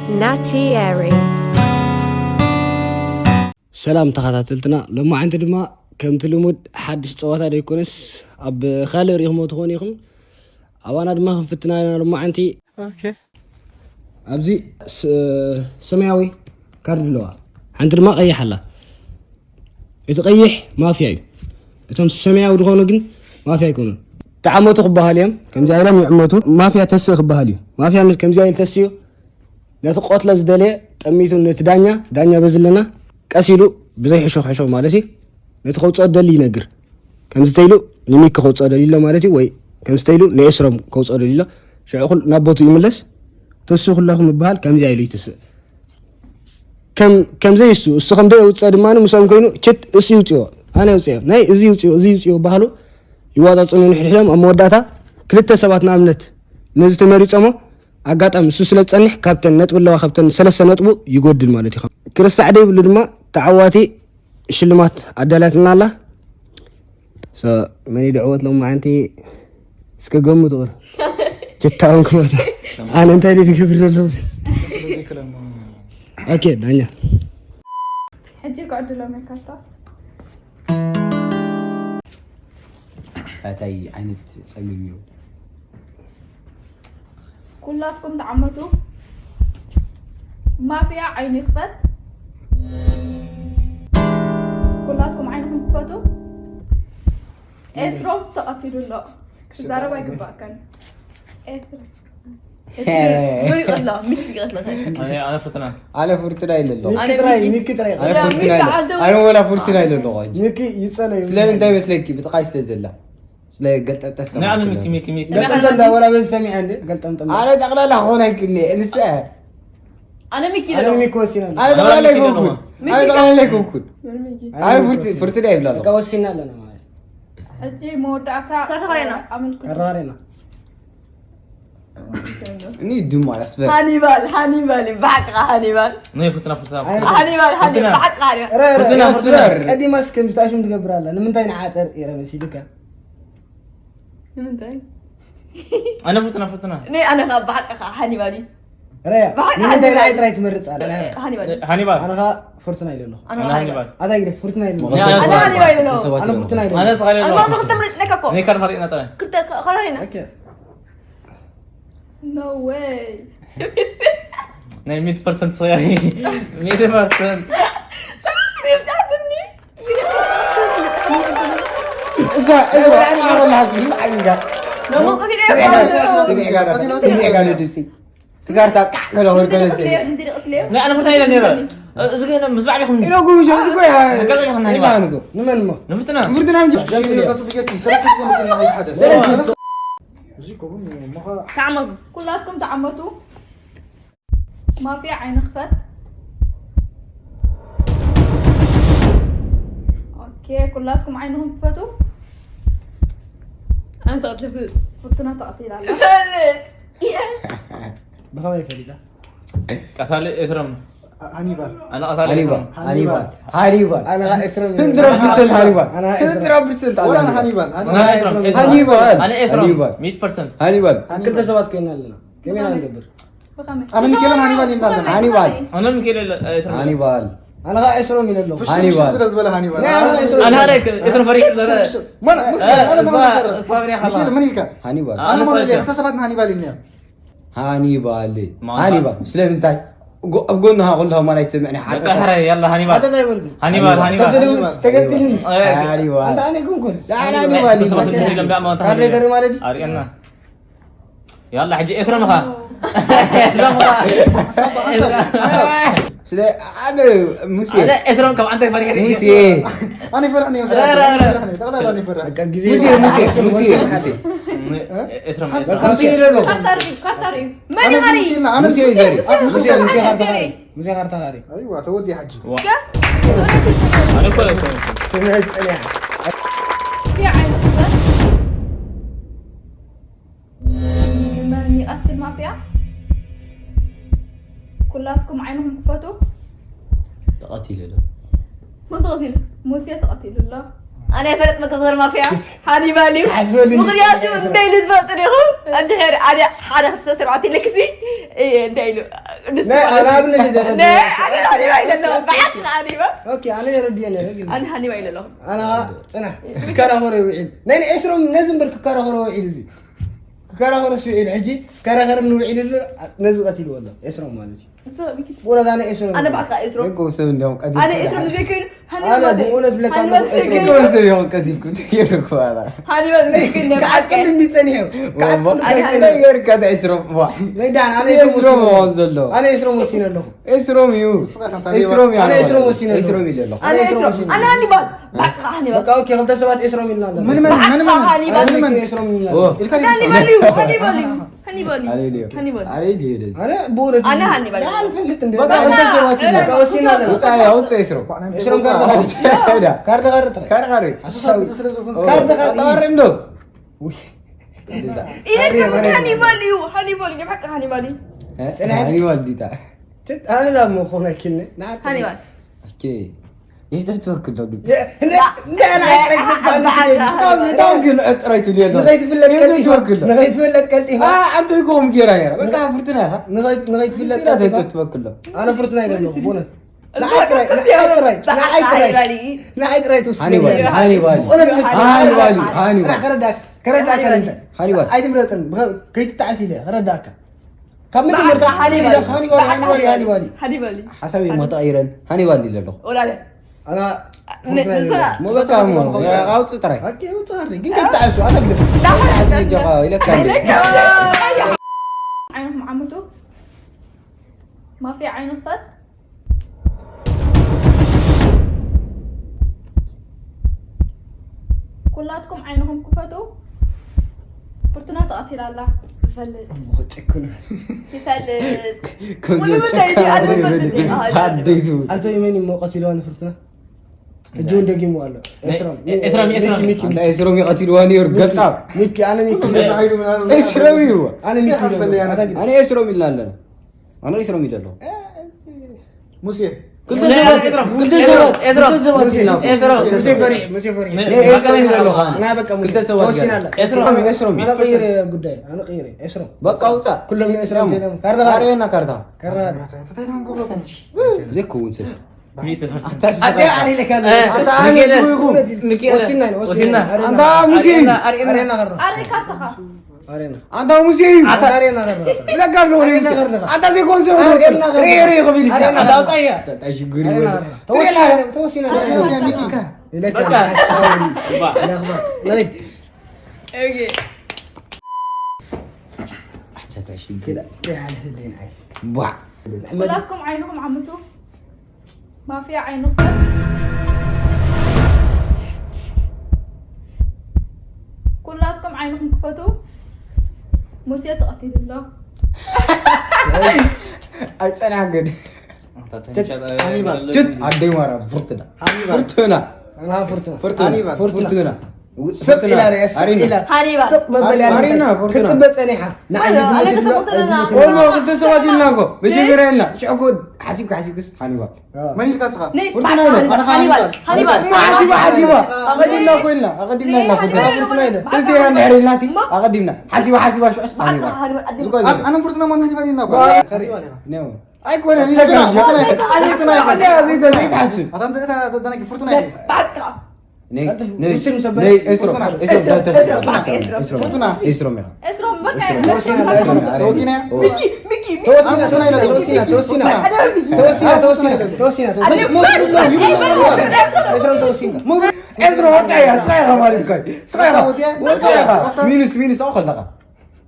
Natieri. ሰላም ተኸታተልትና፣ ሎማዓንቲ ድማ ከምቲ ልሙድ ሓድሽ ፀዋታ ዘይኮነስ ኣብ ካልእ ርኢኹሞ ትኾኑ ኢኹም። ኣባና ድማ ክንፍትና ኢና ሎማዓንቲ። ኣብዚ ስ- ሰማያዊ ካርድ ኣለዋ፣ ሓንቲ ድማ ቀይሕ ኣላ። እቲ ቀይሕ ማፍያ እዩ። እቶም ሰማያዊ ዝኾኑ ግን ማፍያ ኣይኮኑን። ተዓመቱ ክበሃል እዮም፣ ከምዚኣ ኢሎም ይዕመቱ። ማፍያ ተስእ ክበሃል እዩ። ማፍያ ምስ ከምዚኣ ኢሉ ተስዩ ነቲ ቆትሎ ዝደለየ ጠሚቱ ነቲ ዳኛ፣ ዳኛ በዚ ኣለና ቀስ ኢሉ ብዘይ ሕሾኽ ሕሾኽ ማለት እዩ ነቲ ከውፅኦ ደሊ ይነግር። ከምዚ ተይሉ ንሚኪ ከውፅኦ ደሊ ኣሎ ማለት እዩ፣ ወይ ከምዚ ተይሉ ንኤስሮም ከውፅኦ ደሊ ኣሎ። ሽዑ ኩል ናብ ቦቱ ይምለስ። ተሱ ኩላኹም ይበሃል ከምዚኣ ኢሉ ይትስእ። ከም ከምዘይ እሱ እሱ ከም ደይ ውፀ ድማ ምስኦም ኮይኑ ችት እሱ ይውፅዮ ኣነ ይውፅዮ ናይ እዚ ይውፅዮ እዚ ይውፅዮ ባህሉ ይዋፃፅኑ ንሕድሕዶም ኣብ መወዳእታ ክልተ ሰባት ንኣብነት ነዚ ተመሪፆሞ ኣጋጣሚ እሱ ስለ ዝፀንሕ ካብተን ነጥቢ ኣለዋ ካብተን ሰለስተ ነጥቡ ይጎድል ማለት እዩ። ክርስታዕ ደይብሉ ድማ ተዓዋቲ ሽልማት ኣዳላትና ኣላ። So መን እዩ ድዕወት ሎማዓንቲ እስከ ገምቱ። ቁር ችታውን ክመታ ኣነ እንታይ ድዩ ዝገብር ዘሎ? ኦኬ ዳኛ ሕጂ ክዕድሎም እየ ካርታ። እንታይ ዓይነት ፀሚም እዩ? ኩላትኩም ተዓመቱ። ማፍያ ዓይኑ ይክፈት። ኩላትኩም ዓይንኩም ክፈቱ። ኤስሮም ተቐቲሉ ኣሎ። ክዛረብ ኣይግባእካን። ኤፍሬም። ይቐላ ሚኪ ይቐላ ኣነ ፍትና ኣነ ፍርትና ይለሎ ኣነ ሚኪ ጥራይ ሚኪ- ሚኪ ጥራይ ኣነ ያ፣ ፍርትና ሚኪ ይለ ዓደው- ኣነ ወላ ፍርትና ይለሎ ቆይ ሚኪ ይጸለዩ ስለምንታይ መስለኪ ብጥቃይ ስለ ዘላ ስለ ገልጠጠ ናይ ኣነ ሚኪ ሚኪ ሚኪ ገልጠምጠም ዳ ወላ በዚ ሰሚዐ እንዴ ገልጠምጠም ኣነ ጠቅላላ ኾን ኣይክልኒ እንሰ ኣነ ሚኪ ኣነ ይለሎ ሚኪ ወሲና ኣነ ጠቅላላ ሚኪ ይኮንኩን ይለሎ። ኣነ ጠቅላላ ይኮንኩን ኣነ ኣነ ሚኪ ፍርቲ- ወሲና ፍርትና ይብላሎ በቃ ወሲና ኣለና ማለት ሕጂ መወዳእታ ካርታ ኻይና። ኣመልክቱ ቀራሪና እኒ ድማ ያስበር ሃኒባል ሃኒባል እዩ ብሓቅኻ ሃኒባል ናይ ፍትና ፍትና ኣይ፣ ሃኒባል ሃኒባል ፍትና። ብሓቅኻ ሃኒባል ረ- ረ- ፍርትና፣ ረ- ፍርትና። ቀዲማስ ከምዚ ተኣሽም ትገብር ኣላ ንምንታይ ንዓ ጠርጢረ መሲልካ ንምንታይ ኣነ ፍትና ፍትና ናይ ኣነ ኸዓ ብሓቅኻ ሃኒባል እዩ ረያ ብሓቂ ንምንታይ ሃኒባል። ንዓይ ጥራይ ትመርፅ ኣላ ሃኒባል ኣነ ኸዓ ፍርትና ኢለ ኣለኹ ኣነ ኣነ ሃኒባል ፍርትና ኢለ ኣለኹ ኣነ ኣነ ሃኒባል ኢለ ኣለኹ ኣነ ኣነ ኻልእ ኸልተ ምርጭ ነካ እኮ እኔ ካልእ ኻልእ ይናጠረ ክልተ ኸልተ ኢና No way. ናይ ሚት ፐርሰንት ሰያሪ ሚት ፐርሰንት ሰለስተ ይብዛሕትኒ እዛ እዛ ኣሮላ ዝብል ዓይንጋ ነሞቅሲ ስሚዕጋ ስሚዕጋ ድምፂ ትጋርታ ቃዕ ገለ ወርገለዚ ናይ ኣነ ፍርታ ኢለ ነረ እዚ ግን ምስ ባዕሊኹም ኢሎ ጉምጆ ዝጎያ ኣጋጣሚ ኹም ናይ ኢላ ንጎ ንመን እሞ ንፍርትና ንፍርትና እንጂ ፍርትና እንጂ ስለዚ ተዓመቱ ኩላትኩም ተዓመቱ ማፍያ ዓይኒ ክፈት ኦኬ ኩላትኩም ዓይንኹም ክፈቱ ኣንተ ኣትልፍ ፍርቱና ተቐቲላ ኣላ ብኸመይ ፈሊጣ ቀሳሊ ኤስረም ሃኒባል ኣነ ቀሳሊ ሃኒባል ኤስረም ሃኒባል ሃኒባል ኣነ ኸዓ ኤስረም hundred percent ሃኒባል ኣነ ኸዓ ኤስረም hundred percent ወላ ሃኒባል ሃኒባል ኣነ ኤስረም ኤስረም ሃኒባል ኣነ ኤስረም ሃኒባል ሚት ፐርሰንት ሃኒባል ክልተ ሰባት ኮይና ኣለና ከመይ ኢና ንገብር ብኸመይ ኣነ ሚካኤልን ሃኒባል ኢና ኣለና ሃኒባል ኣነ ሚካኤል ኤስረም ሃኒባል ኣነ ኸዓ ኤስረም ኢለ ኣለኹ ሃኒባል ስለ ዝበለ ሃኒባል ናይ ኣነ ኸዓ ኤስረም ኣነ ሓደ ኤስረም ፈሪሕ ዘረ ማን- ማን- እዛ ማን- እዛ ፈሪሕ ኣላ ሚካኤል ምን ኢልካ ሃኒባል ኣነ ኣነ ማለት ሳይታ ክልተ ሰባት ንሃኒባል ኢልና ሃኒባል ማንታ? ሃኒባል ስለምንታይ ጎ- ኣብ ጎንኻ ከለኹ ማን ኣይትሰምዕኒ ሓደ በቃ ሕራይ ያላ ሃኒባል ሓደ እንታይ በልኩ ሃኒባል ሃኒባል ተገድልን ተገድልን ኣይ፣ ሃኒባል ኣንተ ኣነ ይኩንኩን ላላ ሃኒባል ክልተ ሰባት ንሕድሕዶም ደኣ ማንታ ካርድ ሃኒባል ይፈርም ማለት ኣርእየና ያላ ሕጂ ኤስረም ኻ ኤስረም ኻ ስለ ኣነ ሙሴ ኣነ ኤስረም ካብ ኣንተ ፈሪሕ ሙሴ ኣነ ይፈርሕ ነው ረ- ረ- ረ- ጠቅላላ ነው ይፈርሕ በቃ ግዜ ሙሴ ሙሴ ሙሴ ሙሴ ኤስረም ሙሴ ይደሎ ካርታ ሪኡ ካርታ ሪኡ መን እዩ ሃሪ ኣነ ሙሴ ዘሪ ሙሴ ሙሴ ካርታ ካሪ ሙሴ ካርታ ካሪ ኣይዋ ተወዲ ሓጂ ኣነ እኮ ኤስረም ትምህርት ጸኒያ ማፍያ ዓይኒ ክፈት መን ይቐትል ማፍያ ኩላትኩም ዓይንኹም ክፈቱ ተቐቲለ ዶ መን ተቐቲሉ ሙሴ ተቐቲሉ ኣሎ ኣነ ይፈልጥ መከተር ማፍያ ሓኒባል እዩ። ምክንያቱ እንታይ ኢሉ ዝፈልጥ ዲኹ? እንድሕር ኣነ ሓደ ክልተ ኣርባዕተ ኢለክሲ እንታይ ኢሉ ንሱ ኣነ ሓኒባ ኢለ ኣለኹ። ብሓቂ ሓኒባ ኣነ የረድዮ ነረ ግን ኣነ ሓኒባ ኢለ ኣለኹ። ኣነ ጽናሕ ክከራኸሮ ይውዒል ናይ ኤስሮም ነዚ እምበር ክከራኸሮ ውዒል እዚ ክከራኸሮ ስውዒል ሕጂ ከራኸር ንውዒል ኣሎ። ነዚ ቀቲልዎ ኣሎ ኤስሮም ማለት እዩ። ብእውነት ኣነ ኤስሮም ኣነ ባዕልካ ኤስሮም ደገው ሰብ እንዲያውም ቀዲም ኣነ ኤስሮም ዘይከይኑ ኣነ ብእውነት ብለካ ደገው ሰብ እዮም ቀዲምኩ ትገርኩ ኣላ ሃኒባ ዘይከይኑ ከዓቀል እንዲ ጸኒሑ ከዓቀል ነገር ከደ ኤስሮም ዋ መይዳን ኣነ ኤስሮም ሆን ዘሎ ኣነ ኤስሮም ወሲነ ኣለኹ። ኤስሮም እዩ ኤስሮም እዩ ኣነ ኤስሮም ወሲነ ኣለኹ። ኤስሮም ይለለኹ ኣነ ኤስሮም ወሲነ ኣለኹ። ኣነ ሃኒባል በቃ ሃኒባል በቃ ኦኬ ክልተ ሰባት ኤስሮም ይልና ኣለኹ። ምን ምን ምን ምን ሃኒባል ምን ምን ኤስሮም ይልና ሃኒባል እዩ ሃኒባል እዩ ሃኒባል እዩ ሃኒባል አሬ ዲዮ ደስ ሃኒባል አሬ ዲዮ ደስ ኣነ ብእውነት ኣነ ሃኒባል አሬ ዲዮ ደስ በቃ ክልተ ሰባት ይልና በቃ ወሲና ነው ውጻ ያውጽ ኤስሮም ኤስሮም ጋር ካርድ ካርድ አሳሳዊ ካርድ ካርድ ካርድ እንዶ ይሄ ሃኒባል እዩ ሃኒባል እዩ በቃ ሃኒባል እዩ ሃኒባል ዲታ አነ ላሞ ኾነ ኪነ ሃኒባል ኦኬ ይሄ ተወክል ነው ንኸይትፍለጥ ቀልጢፋ አንተ ይቆም ጌራ ያ በቃ ፍርትና ያ ንኸይትፍለጥ ቀልጢፋ ተወክል ነው ኣነ ፍርትና ይደለ ቦነት ንዓይ ጥራይ ንዓይ ጥራይ ንዓይ ጥራይ ንዓይ ጥራይ ትወስድ ሃኒባል ሃኒባል ሃኒባል ከረዳካ ከረዳካ ሃኒባል ኣይትምረፅን ከይትጣዕስ ኢለ ከረዳካ ካብ መጀመርታ ሃኒባል ሃኒባል ሃኒባል ሃኒባል ሓሳብ የማተቐይረን ሃኒባል ኢለ ኣለኹ ኣና ሞበሳ ኣውፅ ጥራይ ግን ከይትጣዕሱ ኣተግደ ኢለካ ዓይንኹም ዓምቱ ማፍያ ዓይኑ ክፈት ኩላትኩም ዓይንኹም ክፈቱ። ፍርቱና ተቐቲላ ኣላ። ይፈልጥ። ጭክኑ። ይፈልጥ። ኣደይቱ ኣንተ መን ይሞ ቀቲልዋ ንፍርቱና? እጁ እንደጊሙ ኣሎ። ኤስሮም ኤስሮም፣ ኤስሮም። ሚኪ፣ ሚኪ፣ ኣንተ ኤስሮም ይቐቲልዋ ነይሩ ገልጣም። ሚኪ ኣነ ሚኪ ኤስሮም እዩ። ኣነ ሚኪ ኣነ ኤስሮም ኢልና ኣለና። ኣነ ኤስሮም ኢለ ኣለኹ። ሙሴ ክልተ ሰባት ክልተ ሰባት ክልተ ሰባት ኢልና። ሙሴ ፈሪ ሙሴ ፈሪ ኤስሮም ኢለ ኣለኹ። ናይ በቃ ሙሴ ክልተ ሰባት ወሲና ገለ። ኣለ ኤስሮም። ኤስሮም ኣነ ቀይረ ጉዳይ ኣነ ቀይረ ኤስሮም በቃ ውፃ። ኩሎም ንኤስሮም ጀነም ካርዳ ኣሬና ካርታ ካርዳ ዘይከውን ስል ኣደ ኣለ ካለ ኣንታ ኣነ ሚካኤል። ዝብይኹም ሚካኤል ወሲና ወሲና ወሲና። ኣንታ ሙሴ ኣሬና ኣሬና ካርታ ኣሬና ኣሬና ኣንታ ሙሴ እዩ። ኣሬና ካርዳ ለጋብ ነው ኣሬና ካርዳ ኣንታ ዘይኮን ሰብ ኣሬና ካርዳ ሬሬ ይኸብል ይስራ ኣሬና ኣንታ ካርዳ ውፃ እያ። ሽጉር ኣሬና ይበል ካርዳ ተወሲና ተወሲና ተወሲና ይለካ ለኽባት ነይ ኦኬ ኣቻታ ሽግር ያለ ህደን ኣይስ ቧ ኩላትኩም ዓይንኹም ዓምቱ። ማፍያ ዓይኑ ክፈት። ኩላትኩም ዓይንኹም ክፈቱ። ሙሴ ተቐቲሉ ኣሎ። ኣይፀናግድ ሃኒባል ኣደይ ማራ ፍርትና ሃኒባል ፍርትና ኣና ፍርትና ፍርትና ሃኒባል ፍርትና ስቕ ኢላ ርያ ስቕ ኢላ ሃኒባል ስቕ መበል ኣሪና ፍርትና ክትፅበ ፀኒሓ ንዓይ ኣነ ክትምድሎ ክትምድሎ ወሎ ክልተ ሰባት ኢልና እኮ መጀመርያ ኢልና ሽዕጎ ሓሲብካ ሓሲብክስ ሃኒባል መን ኢልካ ስኻ ነይ ፍርቱና ባዕልኻ ኢለ። ሃኒባል ሃኒባል ሓሲባ ሓሲባ ኣቐዲምና እኮ ኢልና ኣቐዲምና ኢልና ፍርቱና ሃኒባል ክልተ ኢና እንድሕር ኢልና ሲ ኣቐዲምና ሓሲባ ሓሲባ ሽዑስ ሃኒባል ሃኒባል ኣዲም ዝጓዝ ኣነ ፍርቱና ማን ሃኒባል ኢልና እኮ ኣይኮነን ፍርቱና ዘይትሓስብ ፍርቱና ኤስሮም ፍርቱና ኤስሮም በቃ ኤስሮም ተወሲና ተወሲና ተወሲና ተወሲና ተወሲና ተወሲና ተወሲና ተወሲና ተወሲና ኤስሮ ወጣ እያ ስራይኻ ማለት እኮ እዩ። ስራይኻ ወጣ እያ። ሚኒስ ሚኒስ ኣው ከለኻ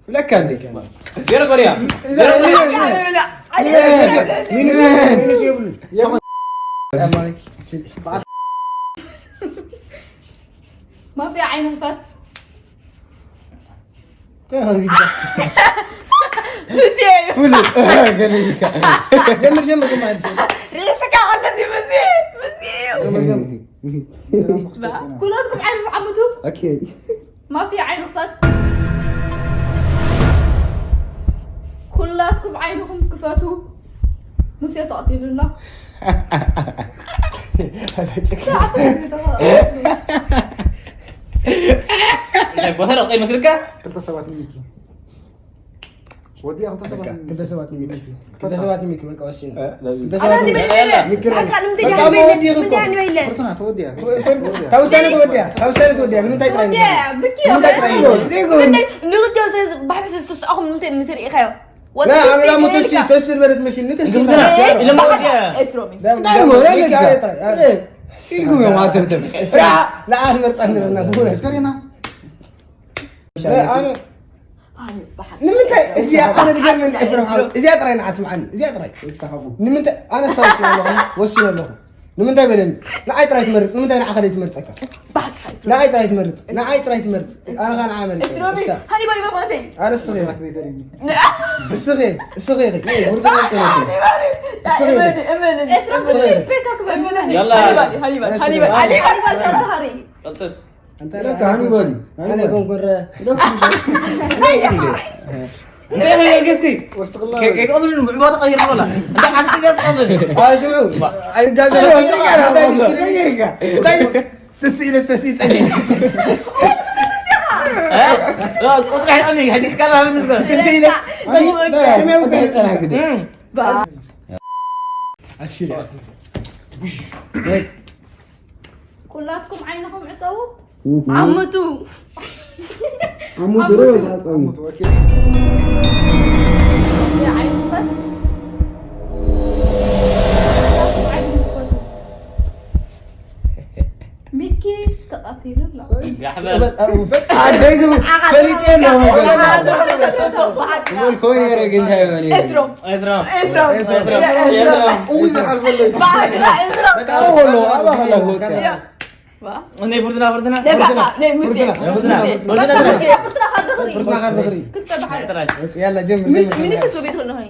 ብለካ እንዴ ገለ ገሊያ ሚኒስ ሚኒስ የብሉ ማፍያ ዓይኑ ክፈት ፍሉ ገለካ ጀምር ጀምር ግማል ርእስካ ኣለዚ ምዚ ምዚ ኩላትኩም ዓይኑ ዓምቱ ኦኬ ማፍያ ዓይኑ ክፈት ኩላትኩም ዓይንኹም ክፈቱ ሙሴ ተቐቲሉ ኣሎ እንታይ ቦታ ዶ ይመስልካ? ክልተ ሰባት ሚኪ። ወዲያ ክልተ ሰባት ሚኪ። ክልተ ሰባት ሚኪ። ክልተ ሰባት ሚኪ በቃ ወሲኑ። ክልተ ሰባት ሚኪ። ሚኪ ነው። በቃ ሞ ወዲያ እኮ። ፍርቱና ተወዲያ። ታውሳለ ተወዲያ። ታውሳለ ተወዲያ። ንምንታይ ጥራይ? ንምንታይ ጥራይ? ንግዲዮ ባሕሪ ዝተስኣኹም ንምንታይ ንምስር ኢኻዮ? لا، أنا لا متوسي، توسي البلد ماشي، نتوسي. إلا ما حد اسرمي. لا، لا، لا، لا، لا، لا. شو يقول يا معتم؟ لا، لا، أنا مرت أنا لنا. لا، أنا ንምንታይ እዚኣ ኣነ ድገርመኒ ዕስራ ሓው እዚኣ ጥራይ ንዓስምዓኒ እዚኣ ጥራይ ንምንታይ ኣነ ሳውስ ኣለኹ ወሲነ ኣለኹ ንምንታይ በለኒ ንዓይ ጥራይ ትመርፅ ንምንታይ ንዓኻ ደይ ትመርፀካ ንዓይ ጥራይ ትመርፅ ንዓይ ጥራይ ትመርፅ ኣነ ኻ ንዓ መርፅ እሳ ኣረ እስኺ እስኺ እስኺ እስኺ يلا. ሃኒባል ሃኒባል ሃኒባል ሃኒባል ቀልጥፍ أنت لا هاني بالي. أنا أكون قرة. انت يا قصدي. وسط الله. كيف اظن انه بعباره غير ولا؟ انت حسيت ايش اظن؟ آه شو؟ أي قال ده. تسئل تسئل. لا، قلت لك يعني هذيك كان بالنسبه. تسئل. سمع وقال. أبشر. ኩላትኩም ዓይንኹም ዕፀዉ ዓምቱ ዓምቱ ዶ ይዛቀሙ ዓይንኹም ሚኪ ተቐቲሉ ኣሎ ኣደይ ዝብል ፈሊጠ ኣለኹ። ምን ኮይኑ ገይረ ግን እንታይ ይበል እዩ? ኤስሮም ኤስሮም ኤስሮም ኤስሮም ኤስሮም ኤስሮም ኤስሮም እው ዝሓልፈለይ ባሕሪ ኤስሮም በቃ ወሎ ኣባኸላ ወፅያ እኔ ፍርትና ፍርትና ነይ ባካ ነይ ሙሴ ፍርትና ሙሴ ፍርትና ሙሴ ፍርትና ካብ ድኽሪ ፍርትና ካብ ድኽሪ ክልተ ባሕሪ ጥራይ ክልተ ባሕሪ ያላ ጀምር ጀምር ሚኒስትር ቤት ሆነ ሆይ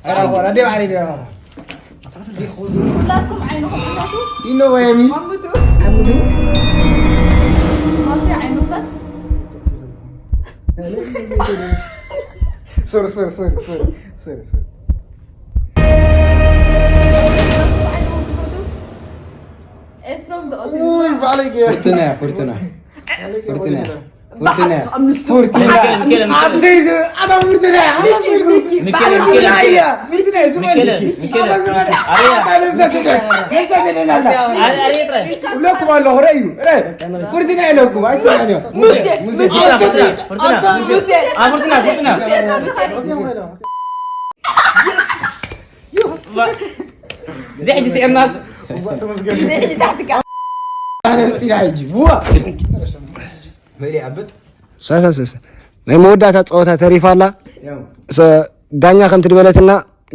ኧረ ኾላ ደይ ባሕሪ ደይ ኩላትኩም ዓይንኹም እናቱ ይኖ ወየሚ ዓምቱ ማፊ ዓይንኹም ሶሪ ሶሪ ሶሪ ሶሪ ሶሪ ሶሪ ኤስሮም ባዕለይ ገይረ ፍርቱና ፍርቱና ፍርቱና ፍርቱና ኣምስቱ ፍርቱና ዓብደይ ኣታ ፍርቱና ኣታ ፍርቱና ሚካኤል፣ ሚካኤል፣ ኣያ ፍርቱና ይስማል ሚካኤል፣ ሚካኤል። ኣታ ስማል ኣያ። ኣታ ነብሳ ትደል ኣሪ ኣሪ ጥራይ እብለኩም ኣለኹ ረእዩ ፍርቱና ኢለኩም ኣይሰማዕን እዮም ሙሴ ሙሴ ፍርቱና ፍርቱና ሙሴ አ ፍርቱና ፍርቱና እዚ ሕጂ ስዒርናስ እዚ ሕጂ ታሕትካ ኣነስቲና ሕጂ ዋ መሊኣ ብጥ ሳሳሰሰ ናይ መወዳእታ ፀወታ ተሪፋ ኣላ ያው ሰ- ዳኛ ከምቲ ዝበለትና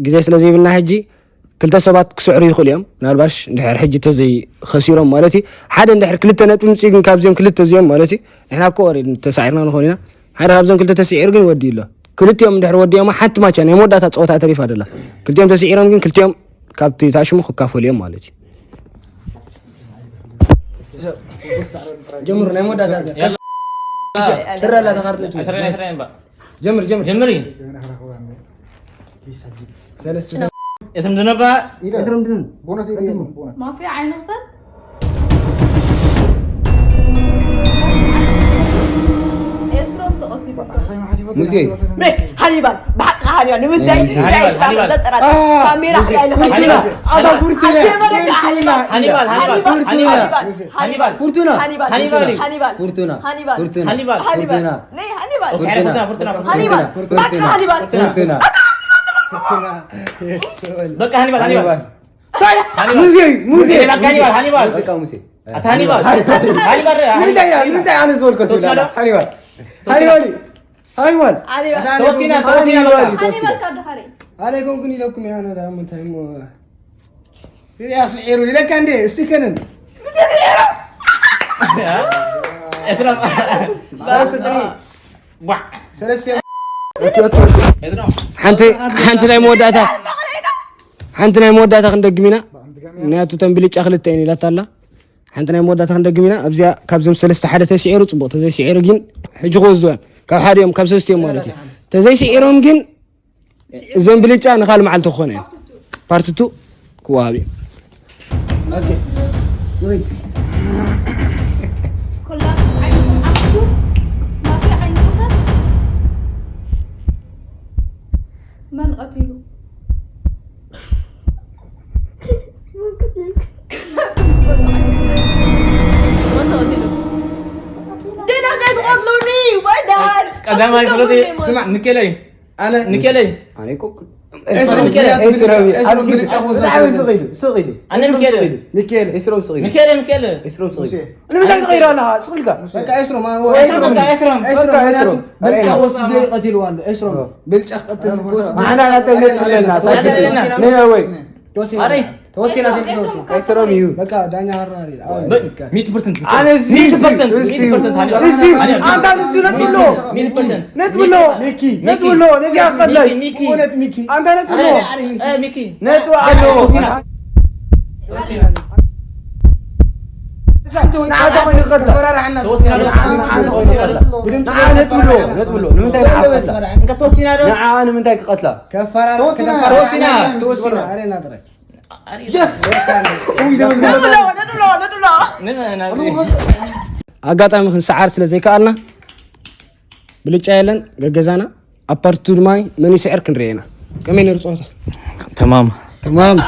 ግዜ ስለ ዘይብልና ሕጂ ክልተ ሰባት ክስዕሩ ይኽእሉ እዮም ምናልባሽ እንድሕር ሕጂ ተዘይ ኸሲሮም ማለት እዩ ሓደ እንድሕር ክልተ ነጥቢ ምፅኡ ግን ካብዚኦም ክልተ እዚኦም ማለት እዩ ንሕና እኮ ኦሬዲ ተሳዒርና ንኾን ኢና ሓደ ካብዞም ክልተ ተስዒሩ ግን ወዲኡ ኣሎ ክልቲኦም እንድሕር ወዲኦም ሓንቲ ማቻ ናይ መወዳእታ ፀወታ ተሪፋ ደላ ክልቲኦም ተስዒሮም ግን ክልቲኦም ካብቲ ታሽሙ ክካፈሉ እዮም ማለት እዩ ጀምሩ ናይ መወዳእታ እዚኣ ትረላ ተኻርነቱ ኣይትረን ኣይትረን እባ ጀምር ጀምር ጀምሪ ሰለስተ እቶም ዝነባ ኤፍሬም ድንን ማፊያ ዓይንኽፈት ኤስሮም ተቐቲሉ ሙሴ ሃኒባል ብሓቂ ሃኒባል ንምንታይ ሃኒባል፣ ሃኒባል። ካሜራ ሃኒባል። ኣታ ፉርቱና ሃኒባል ሃኒባል ሃኒባል ሃኒባል ፉርቱና ሃኒባል ፉርቱና ሃኒባል ፉርቱና ሃኒባል ፉርቱና ሃኒባል ፉርቱና ናይ ሃኒባል ፉርቱና ፉርቱና ሃኒባል ፉርቱና ብሓቂ ሃኒባል ፉርቱና በቃ ሃኒባል ሃኒባል ሃኒባል ሙሴ ሙሴ በቃ ሃኒባል ሃኒባል በቃ ሙሴ ኣታ ሃኒባል ሃኒባል ረ ምንታይ ምንታይ ኣነ ዝበልከ ተወሲና ዶ? ሃኒባል ሃኒባል ሃኒባል ሃኒባል ተወሲና ተወሲና በቃ ሃኒባል ካብ ድኻሪ ኣነ ይኮንኩን ኢለኩም እያ ኣነ ዳኣ ምንታይ እሞ ያ ስዒሩ ኢለካ እንዴ እስቲ ከንን ኤፍረም ሰለስተ ጽኒ ዋ ሰለስተ ኤፍረም ሓንቲ ሓንቲ ናይ መወዳእታ ሓንቲ ናይ መወዳእታ ክንደግም ኢና ምክንያቱ ተን ብልጫ ክልተ እየን ኢላታ ኣላ ሓንቲ ናይ መወዳእታ ክንደግም ኢና ኣብዚኣ ካብዞም ሰለስተ ሓደ ተስዒሩ ፅቡቅ ተዘይስዒሩ ግን ሕጂ ክወስድዎ እዮም ካብ ሓደ እዮም ካብ ሰለስተ እዮም ማለት እዩ ተዘይስዒሮም ግን እዘን ብልጫ ንካል መዓልቲ ክኾነ እዮም ፓርትቱ ክወሃብ እዩ። ኦኬ። ወይ كلها عين عبده. ما في عين أخرى. من قتله؟ من قتله؟ دينا قاعد تقتلوني. وين ده؟ ቀዳማይ ፍለጥ ስማዕ። ንኬለይ ኣነ ንኬለይ ኣነ እኮ ኤስሮም ንኬለይ። ምክንያቱ ኤስሮም ብልጫ- ኤስሮም ኣዝጊ- ብልጫ ክወስድ ብጣዕሚ ኣይክእልን። ስቕ ኢሉ ስቕ ኢሉ ኣነ ንኬለይ ንኬል ንኬል ኤስሮም ስቕ ኢሉ ንኬለይ ንኬለይ ኤስሮም ስቕ ኢሉ ንኬለይ ንምንታይ ትቐይሮ ኣለኻ? ስቕ ኢልካ በቃ ኤስሮም ኤስሮም በቃ ኤስሮም በቃ በቃ ኤስሮም። ወስዶ ይቐትልዋ ኣሎ። ኤስሮም ብልጫ ክቐትል ክወስድ ንዓና ናተይ ነጥቢ ኣለና ሳክት ኣለና። ነነወይ ተወሲና ኣረይ። ተወሲና ትንሽ ተወሲና ኤስሮም እዩ በቃ ዳኛ ሃራ ይላል። ብ- ሚእቲ ፐርሰንት ኣነ እዚ ሚእቲ እዚ ፐርሰንት እዚ ሚእቲ ፐርሰንት ሃኒ እዚ ሃኒ ኣንታ ንሱ ነጥብሎ ሚእቲ ፐርሰንት ነጥብሎ ነዚኣ ቀላይ ሚኪ ነጥብሎ እውነት ሚኪ ኣንታ ነጥብሎ ኣረ፣ ኣረ፣ ሚኪ። ነጥብሎ ተወሲና ተወሲና። ተወሲና። ንዓኻ ኮይኑ ይቐላ ተፈራርሓና። ተወሲና። ብድምፂ ንዓ ነጥብሎ ነጥብሎ ንምንታይ ንዓኻ ቀላ እንካ ተወሲና ዶ ንዓ ንምንታይ ክቐትላ ከፈራር- ተወሲና። ከተፈራርሓና። ተወሲና። ተወሲና። ኣረ ናጥረ። የስ نطلع نطلع نطلع ኣጋጣሚ ክንሰዓር ስለ ዘይከኣልና ብልጫ የለን ገገዛና ኣብ ፓርት ቱ ድማ መን ይስዕር ክንርኤና። ከመይ ነይሩ ፀወታ? ተማም ተማም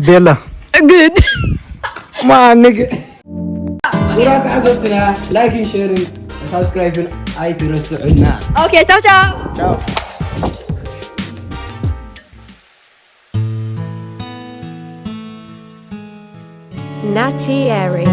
ቤላ ግድ ማንግ ጉራ ተዓዘብትና ላይክን ሼርን ሳብስክራይብን ኣይትረስዑና። اوكي تشاو تشاو Natty Airy.